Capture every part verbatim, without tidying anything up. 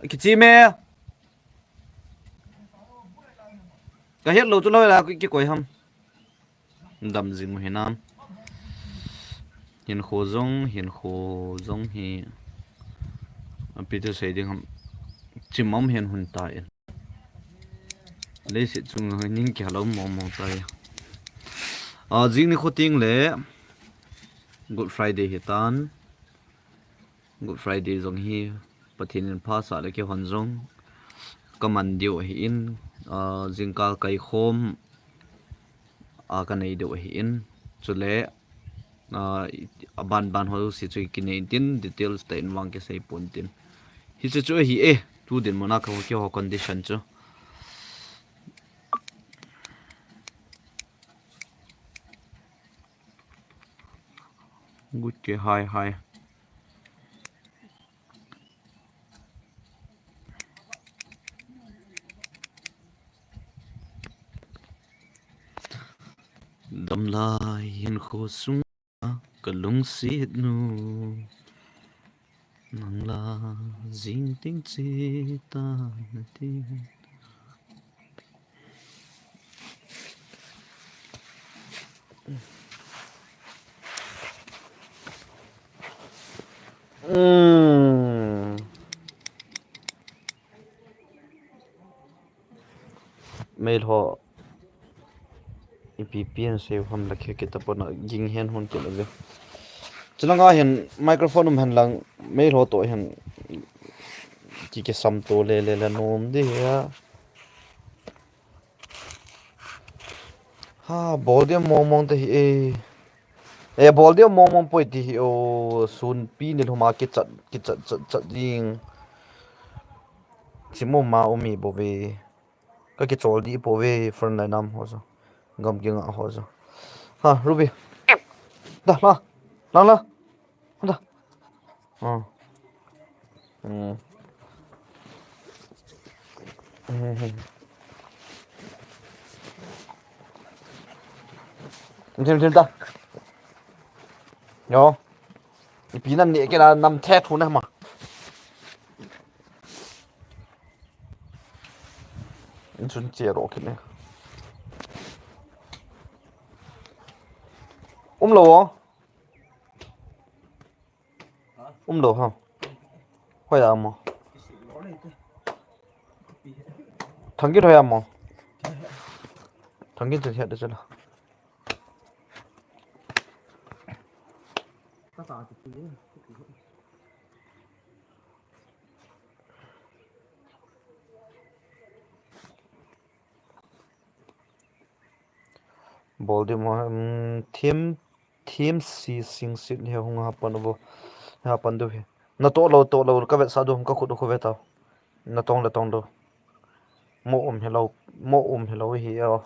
Kichi me. Ka het lou chu lou la ki koi ham. Dam jing u hinam. Hinkho jong, hinkho jong hi. Api tu sei ding ham. Chimam hin hun ta in. Leiset chung ning kia lou mong mong tai. A, jing ni kho ting le Good Friday hi tan. Good Friday jong hi Pathen in phasah le keihon jong ka man diu ahi in, a, jingkal kai khom a ka nei diu ahi in, chule, a, aban ban ho si chu kinei tin details tah in vang kisei pon tin. Hiche chu ahi e, tu dinmun a ka ho keiho condition chu. Good ke hai hai. Damlai hinkho sunga ka lungset nu. Nang la jing ting che ta na ti. Hmm. Mail ho. Ipi pi an sei ham la khe kita pona ging hen hon kila ve. Chulanga hin microphone um hen lang mail ho to hin ki ke sam to le le le nom de ya. Ha, bol dia mong mong te hi e. E, bol dia mong mong poi ti hi o, sun pi ni lhuma kichat, kichat, chat, chat ding. Chimo ma umi bo ve. Ka kichol di po ve, front line nam ho so. Gam ki nga ho so. Ha, Ruby. Da, la. La, la. Da. Ha. Hmm. Hmm. Thim, thim ta. Yo. Ipi nan ni ke la nam the thu na ma. Insun che ro kine. Um lo. Um lo ha. Hoi a mo. Thang ki thoi a mo. Thang ki thoi a de chala. Bol di mo, um, thim, thim si sing sit he hung hapan bo, hapan du he. Na to lo, to lo, ka vet sa du, ka khut du khu vet tau. Na tong le tong du. Mo um he lo, mo um he lo hi o.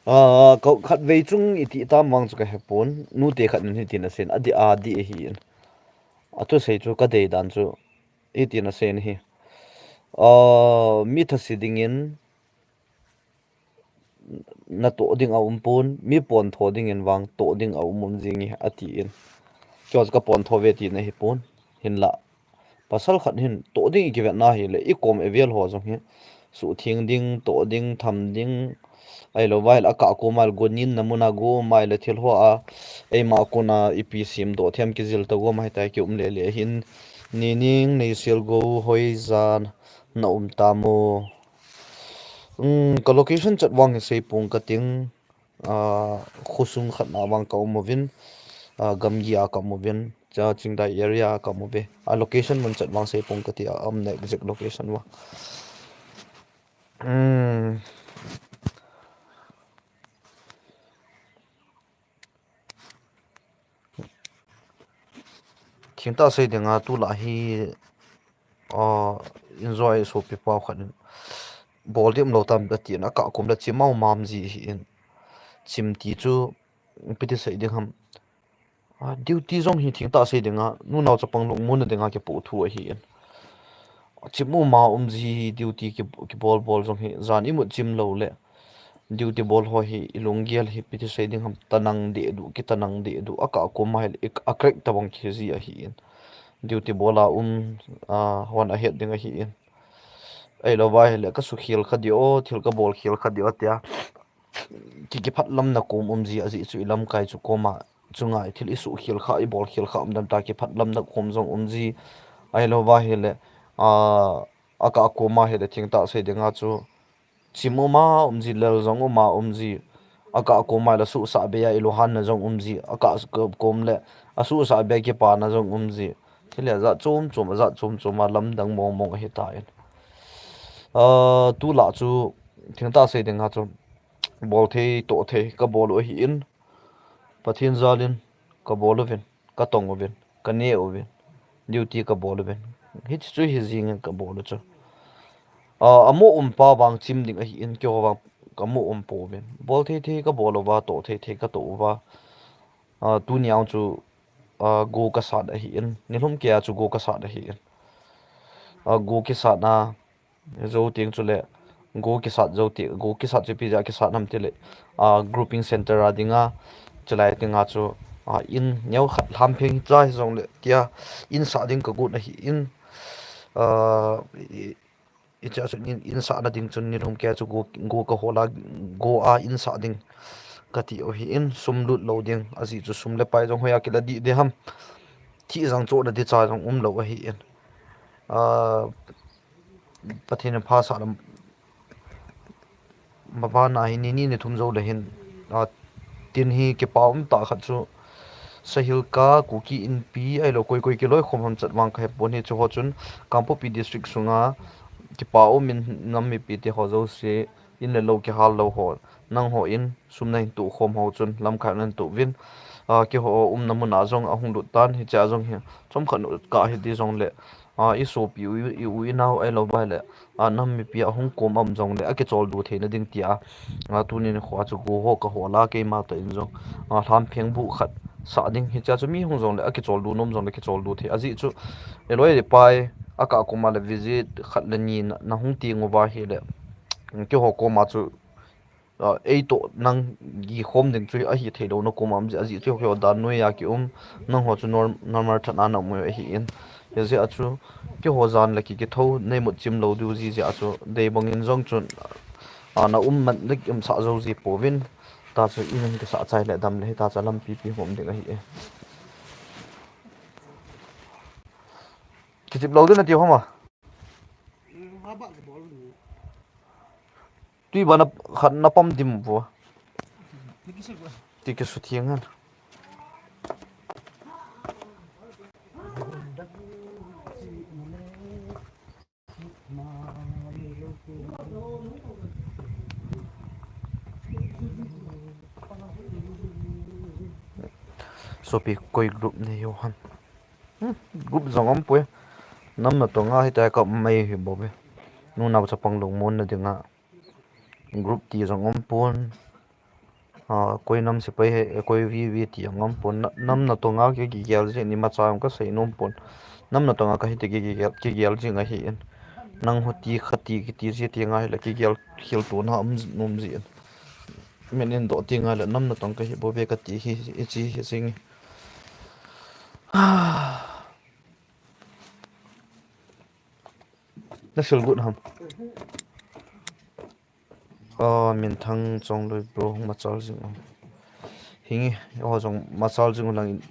Ah, ko khat vei chung iti tam vang chu ka hepon, nu te khat nin hitin asen, adi, adi ahi in. Athusei chu ka dei dan chu hitin asen hi. Ah, mi thasi dingin, na to ding a um pon, mi pon tho dingin vang to ding a um um jing e, ati in. Kio ka pon tho ve ti na hi pon, hin la. Pasal khat hin to ding i kivet na hi le, i kom e vel ho jong hi. Su thing ding, to ding, tham ding, ai lo vai la ka ko mal go nin na muna go mai le thil ho a, ei ma ko na i pi sim do them ki zil to go mai tai ki um le le hin. Ni ning, nei sil go, hoi jan, na um ta mo. Um, ka location chat vang hi sei pung ka ting, ah, khosung khat na vang ka um uvin, ah, gamgi a ka um uvin, cha Chingdai area a ka um uve. A location mun chat vang sei pung ka ti a, um, na exact location vang. Um, Thingtah sei dinga tulai hi, ah, enjoy sopi pau khat in bol dim lo tam da tin a ka kum da chi mau mam ji hi in. Chim ti chu piti sei ding ham. Ah, duty jong hi thingtah sei dinga, nunau chapang lungmon na dinga kipu thu ahi in. chim um a um ji duty ki, kibol bol jong hi, jan imut chim lou le. Duty bol ho hi, ilunggel hi, ipi ti sei ding ham, tanang deh duh, kitanang deh duh, akah kom a hile, i, a crack tabang kiji ahi in. Duty bol a um, a, hon ahet ding ahi in. Ahilou va hile, ka sukhel kha di o, thil ka bol khel kha di o tia. Ki, kiphatlamna kom um ji, ajeh chu ilamkai chu kom a, chunga thil isukhel kha, ibol khel kha um dan ta, kiphatlamna kom jong um ji. Ahilou va hile, a, akah kom a hile, thengtah sei ding a chu, chim um a um ji, lel jong um a um ji. Akah kom a le asuhsah bei a ilunghanna jong um ji. Akah kom le asuhsah bei a kipana jong um ji. Hile jat chom chom, jat chom chom a lamdang mong mong ahi ta in. A, tulai chu thengtah sei ding a chu bol thei, toh thei, ka bol u ahi in. Pathen jal in ka bol uvin, ka tong uvin, ka neh uvin, duty ka bol uvin. Hichu hi jing in ka bol u chu. A, amo um pa vang chim ding ahi in, keiho vang ka mo um pouvin. Bol thei thei ka bol uva, toh thei thei ka toh uva. A, tuni a chu, a, go ka sat ahi in, nilhum kei a chu go ka sat ahi in. A, go kisat na, Jou teng chule, go kisat jou teng, go kisat chu ipi jeh a kisat ham tile, a, grouping center a dinga, chulai teng a chu, a, in neo khat lhampheng cha hi jongle, tia, in sah ding ka got ahi in, a, i, i, icha chu in, in sahna ding chun nilhum kei a chu go, go ka hol a, go a in sah ding ka ti u ahi in, sum lut lou ding, ajeh chu sum le pai jong hoiya kila ding ding ham, thi jang chohna ding cha jong um lou ahi in. A, Pathen in pha sah lam. Mabana hi ni ni ni thum jou le hin, a, tin hi kipa um tah khat chu Sahilka Kuki Inpi ahilou koi koi kiloikhom ham chet vang ka hepon, hichu ho chun Kangpokpi District sunga kipa um in nam mipi te ho jouse in le lou kihal lou ho, nangho in sum nahin toh khom ho chun lamkai nahin toh uvin, a, keiho umna mun a jong ahung lut tan, hiche a jong hi chomkhat nu kah hiti jongle, a, i sopi u, i u i nao ahilou va le, a, nam mipi ahung kom a um jongle, akicholdo theina ding tia, a, tuni nikho a chu go ho ka hol a, keima tah in jong, a, lhampheng bu khat sah ding, hiche a chu mi hung jongle, akicholdo nom jongle, kicholdo thei. Ajeh chu, i loi le pai, akah kom a le visit khat le ni na, na hung teng uva hile, keiho kom a chu, a, eitoh nang gi khom ding chu ahi thei lou na kom a um jeh, ajeh chu keiho dan noiya ki um, nangho chu norm-, normal tah a na um u ahi in. Hijeh a chu, keiho jan le ki, kitho, nei mut chim lou diu jeh jeh a chu, dei bang in jong chun, a, na um man le um sah jou ji pouvin, ta chu in kisah chai le dam le, hita chu lampi pi hom ding ahi e. Kichip lou ding na ti hom a. Tui ba na khat na pam dim vo. Ti kisu thiang han. Sopi koi group nei u ham. Hmm, group jong um poi. Nam natong a hitia ka um mai hi bou ve. Nunao chapang lungmon na dinga. Group ti jong um pon. A, koi nam sepai he, koi V V ti jong um pon. Na, nam natong a ki, kigel jing ni ma cha jong ka sei nom pon. Nam natong a ka hiti ki, kigel, kigel jing ahi in. Nang hoti khati kiti ji ti ngai le kigel khel tona um nom ji in. Min in doh ti ngai le nam natong ka hi bou ve ka ti hi, i chi hi jing. Na feel good ham? A, Minthang Chongloi bro, hung machal jing o. Hinge, ho jong machal jing u lang in,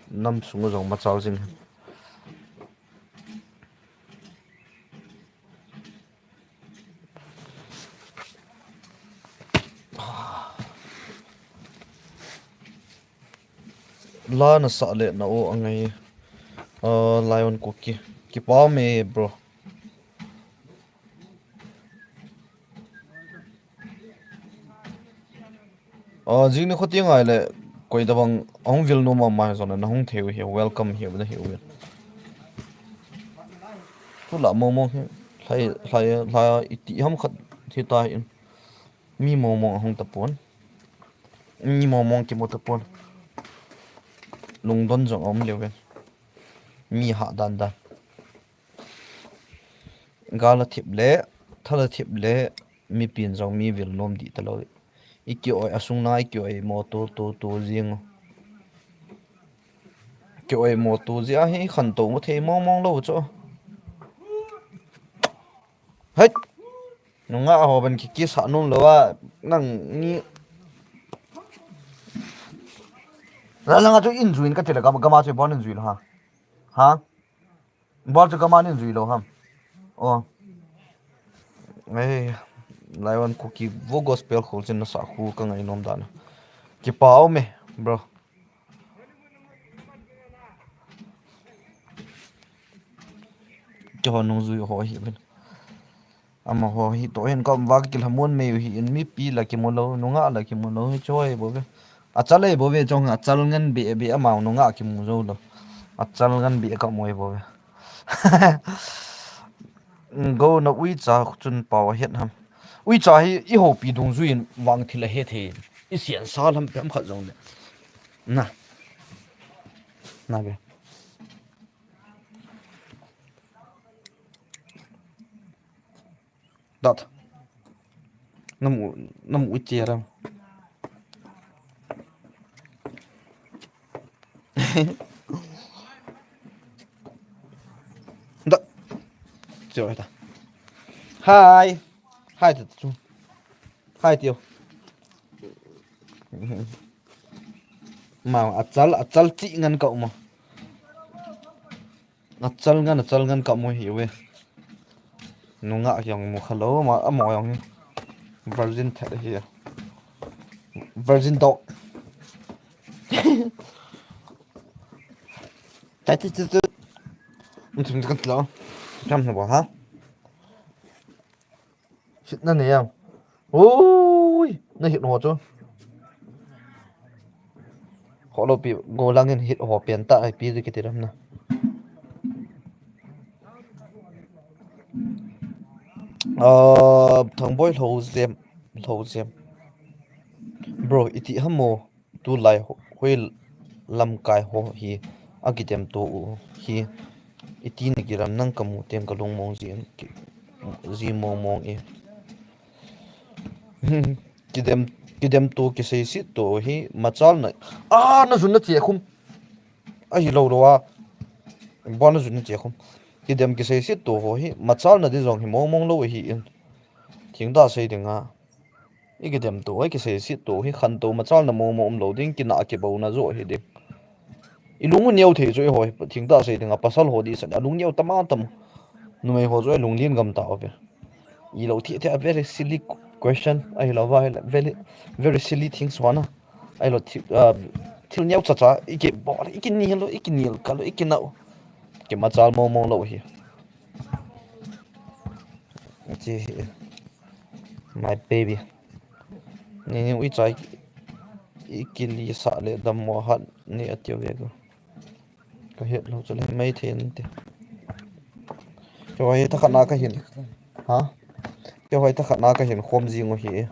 nam sung u jong machal jing. La na sah le na o angai. A, Lion Kuki. Kipa me, bro. A, jing ni kho ti ngai le, koi tabang ahung vil nom a mai jong le, na hung thei u hi, welcome hi, na hi u. Tu la mo mo hi, lai, lai, lai, i ti ham khat hi ta hi. Mi mo mo ahung ta pon. Mi mo mo ki mo ta pon. Lungdon jong um le ve. Mi ha dan dan. Gal a thip le, thal a thip le, mipin jong mi vil nom di talou. I ki-oi, asung na i ki-oi mo tu, tu, tu jing. Ki-oi mo tu jia hi khantou mo thei mong mong lou chu. Hei! Nungah ho ban ki, kisa nom lou a, nang ni. La langa chu in juin ka ti le, gam, gama chu bon in jui lou ha. Ha? Bol chu kaman in jui lou ham. Oh. Ei, Laiwan Kuki vo gospel khol chin na sa khu ka ngai nom dan. Kipa um e, bro. Keiho nung jui ho hi ben. Amaho hi toh hin ka um va ka kilhamon mei u hi in mipi la kimu lou, nungah la kimu lou, hi choi bou ve. Achal ei bou ve chong, achal ngen be be amau nungah kimu jou lou. Achal ngen be ka moi bou ve. Go na uicha chun pau a het ham. Uicha hi i hopi dungjuiyin vang thil a het thei. I sian sa lam pem khat jong le. Na. Na be. Dat. Namu, namu che ram. Dat. Che ta. Hi. Hi, tu, tu. Hi, tio. Ma, achal, achal chi ngan ka uma. Achal ngan, achal ngan ka mu hi ve. Nungah jong mu kha lou, ma, amo jong hi. Virgin that hi. Virgin dog. Tai ti ti ti. Mun thum kan lo. Kam na ba ha. Hit na ne yang. Ui, na hit ho chu. Ho lo pi go lang in hit ho pen ta ai pi di kiti ram na. Ah, Thangboi Lhojem, Lhojem. Bro, iti hamo. Tulai ho-, hoi lamkai ho hi akidem to u hi iti na kiram nang kamu teng kalung mong ji, ki-, ji mong mong e. Kidem, kidem to kisei sit to hi machal na. Ah, na jun na che khum. Ahi lou lou a. Bon na jun na che khum. Kidem kisei sit to ho hi machal na di jong hi mong mong lou hi in. Thingta sei ding a. I kidem to, i kisei sit to, hi khantou machal na mong mong um lou ding, kina kibou na jo hi ding. I lung u neo thei chu i ho hi, thingta sei ding a, pasal ho di san, a lung neo tama tam. Numei ho chu i lung lin gam ta o ve. I lo thi thi a very silly question, ahi lou va, very, very silly things ho na. Ahi lou thi, ah, thil neo cha cha, i kibol, i kinil lou, i kinil ka lou, i kinau. Kimachal mong mong lou hi. Chi hi. My baby. Ni ni uicha i kili sa le dam mo hat ni a tiu ve ko. Ka het lou chu le mai thei nte. Keiho hi thakhat na ka hin. Ha? Keiho hi thakhat na ka hin khom jing u hi.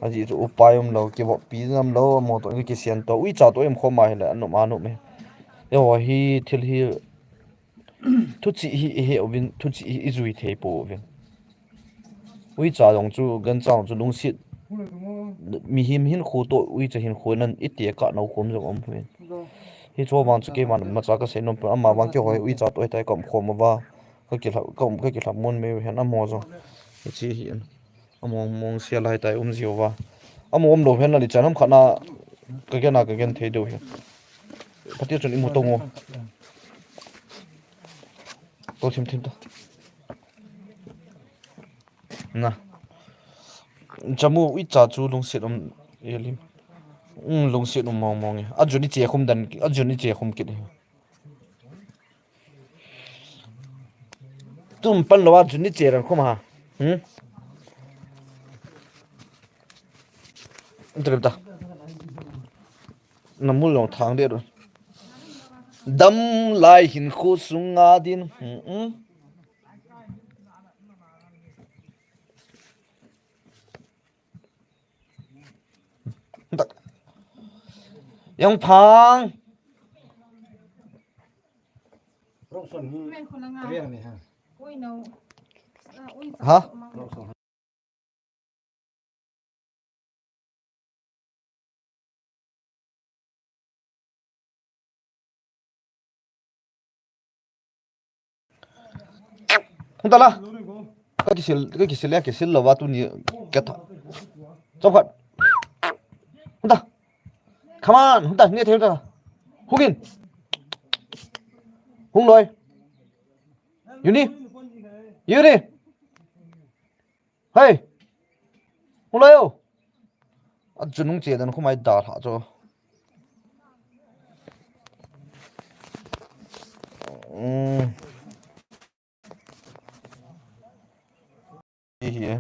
Ajeh chu upai um lou, kivop pi ngam lou, mo to ni kisian to. Uicha to em khom a hi le, anum anum e. Keiho hi thil hi Thuchih hi i he uvin, thuchih hi i jui thei pouvin. Uicha jong chu, gancha jong chu lungset. Mihem hinkho toh, uicha hinkho nan i tekah nau khom jong um uvin. Hichu vang chu keiman macha ka sei nom pon, ama vang keiho hi uicha toh hitia ka um khom uva. Ka kilha, ka um, ka kilhamon mei u hen amaho jong. Hiche hi in. Among mong sia lai tai um jiu va. Among um lou hen la li chan ham khat na ka gen a ka gen thei deu hi. Pati chun i mu tong u. To thim thim ta. Na. Chamu uicha chu lungset um e lim. Um, lungset um mong mong e. A jun i che khum dan, a jun i che khum kit hi. Tum pan lou a jun i che ran khum a. Hmm? Trip ta. Na mul long thang de ro. Dam lai hinkho sunga din. Hmm, hmm. Yang phang. Rongson hi. Men khulanga. Riang ni ha. Ui no. Ha? Hung ta la. Ka kisil, ka kisil ya, kisil lo va tuni ka tha. Chop khat. Hung ta. Come on, hung ta, ni thei hung ta. Hung in. Hung loi. Yuni. Yuni. Hey. Hung loi o. A chu nung che dan khu mai da lha chu. Um. Hi hi.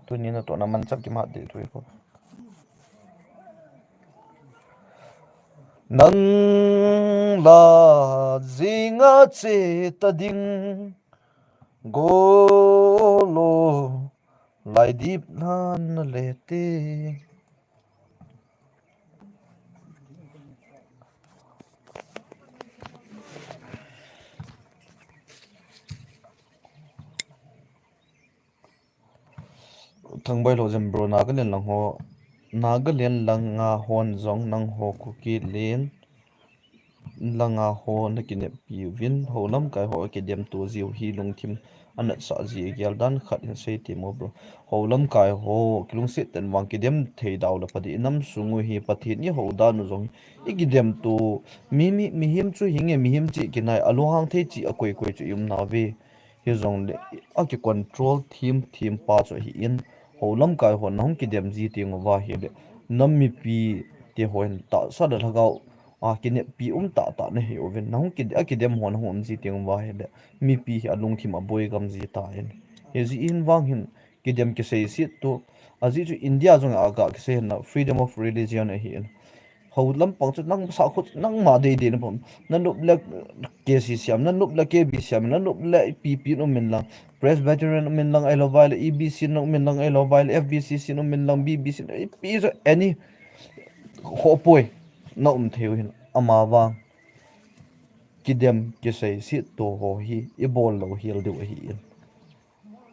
Tuni na to na man chap ki ma de tu ko. Nang la jinga che ta ding. Golo lai dip lan na le te. Thangbai lo jam bro, Nagaland lang ho, Nagaland langa hon jong nang ho Kuki len langa ho na kineppi uvin, ho lamkai ho kidem to jiu hi lungthim anat sa ji gel dan khat hin sei ti mo bro. Ho lamkai ho kilungset ten vang kidem thei dau la padi nam sungu hi Pathen i ho dan u jong i kidem to mi, mi, mihem chu hinge, mihem chi kinai a lunghang thei chi a koi koi chu i um na ve. Hijongle a ki control thim thim pa chu hi in, ho lamkai ho na hung kidem ji teng uva hile nam mipi te ho hin tahsa le lhagao a kineppi um tah tah na hi uvin, na hung kide, a kidem ho na hung um ji teng uva hile mipi hi a lungthim a boi gam ji ta in. Hi ji in vang hin kidem kisei sit to, a ji chu India jong a ga kisei hin na freedom of religion a hi in. Ho lampang chu nang sa khu nangma dei dei na pom. Na nop le K C siam, na nop le K B siam, na nop le P P in um in lang, Presbyterian um in lang, ahilou vai le E B C in um in lang, ahilou vai le F B C C in um in lang, B B C in, ipi chu any ho poi na um thei u hin ama vang. Kidem kisei sit to ho hi i bol lou hel diu ahi in.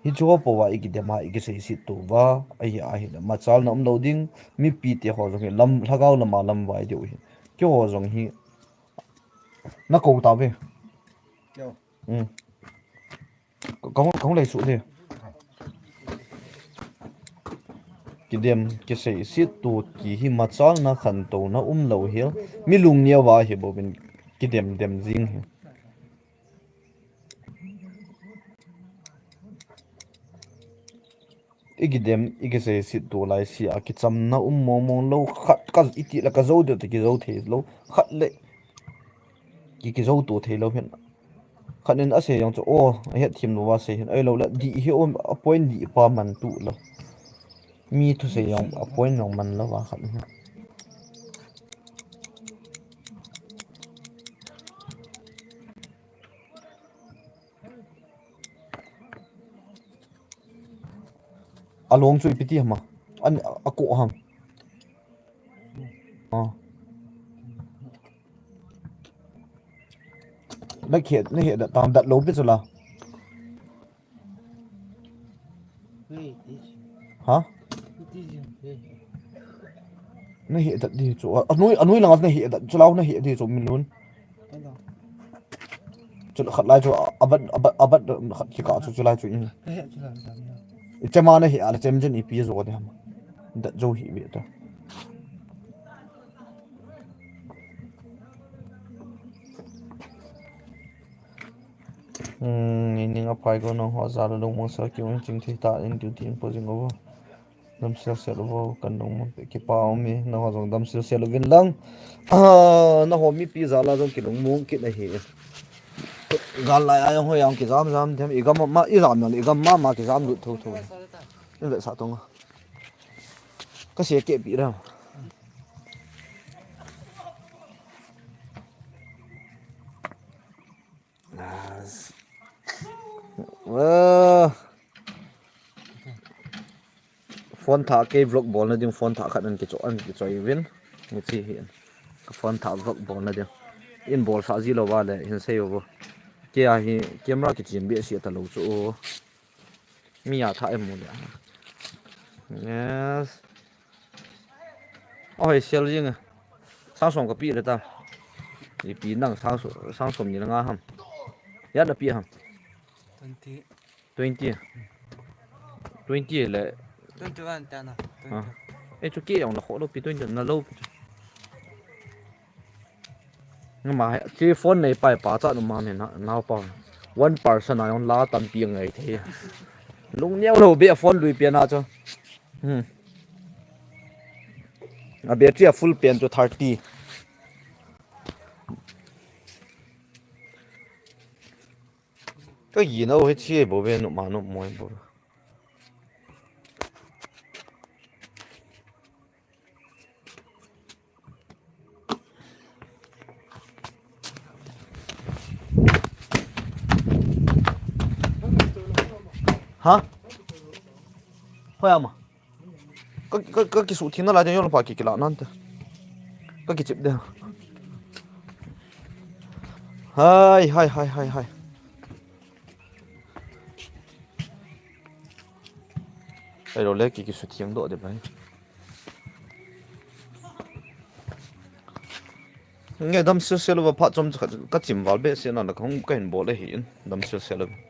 Hi chu ho po va i kidem a i kisei sit to va, ahi, ahi le machal na um lou ding, mipi te ho jong hi lam, lhagao lama lam vai diu hi. Kei ho jong hi na ko ta ve. Kei. Um. Ka, ka hung, ka hung lei su de. Kidem kisei sit to ki hi machal na khantou na um lou hel. Mi lung neo va hi bou vin kidem dem jing hi. I kidem, i kisei sit to lai si a kichamna um mong mong lou khat ka i ti la ka jou deu te kijou thei lou khat le ki, kijou to thei lou hin. Khat in a sei jong chu, o, a het thim lou va sei hin. Ahilou le, di hi um, a point di pa man tu lou. Mi thusei jong, a point jong man lou va khat hin. A long chu ipi ti ham a? An a ko ham? A. Na khe, na he da tam dat lo pi chu la. Ha? Na he dat di chu. A noi, a noi lang na he dat chu lau na he di chu min lun. Chu khat lai chu a bat, a bat, a bat khat ki ka chu, chu lai chu in. I chema na hi a la chem jen ipi jo de ham. Dat jo hi ve ta. Hmm, ni ning a phai ko nang ho za lo long mong sa ki ung ching thei ta in duty in po jing over. Damsel sel uvo, kan dong mun pe kipa um e, nangho jong damsel sel uvin lang. Ah, nangho mipi jal a jong kilungmong kit ahi. Gal lai a jong hoi a kijam jam them, i gam ma, i jam jong, i gam ma, ma kijam lut tho tho. In vetsah tong a. Ka se keh pi ra. Phone thah kei vlog bolna ding phone thah khat an kicho, an kichoi uvin. Hiche hi ka phone thah vlog bolna ding. In bolsah ji lou va le hin sei uvo. Kei a hi camera kichin behseh talou chu. Mi a tha em mu le. Yes. Oi, sel jing. Sang som ka pi le ta. Ipi nang sang so-, sang som ni le nga ham. Ya na pi ham. Twenty. Twenty. Twenty le. Twenty one ta na. Ah. Twenty. Eh, chu ke yong na kho lo pi twenty na lo. Ngama he, chi phone nei pai pa cha nu ma me na, nao pa. One person a yong la tampi ngai thei. Lung neo lo be phone lui pian a chu. Hmm. A battery a full pian chu thirty. Ka gi na o he chi bo be nu ma nu mo bo. Ha? Hoi ama. Ka, ka, ka kisuh thina lai de, yol pa ki kila nan te. Ka kichip de. Hai, hai, hai, hai, hai. Ai lo le ki kisuh thiang do de bai. Nge dam sil sil va phat chom ka, ka chim val be se na la ka hung ka hin bol le hi in. Dam sil sil va.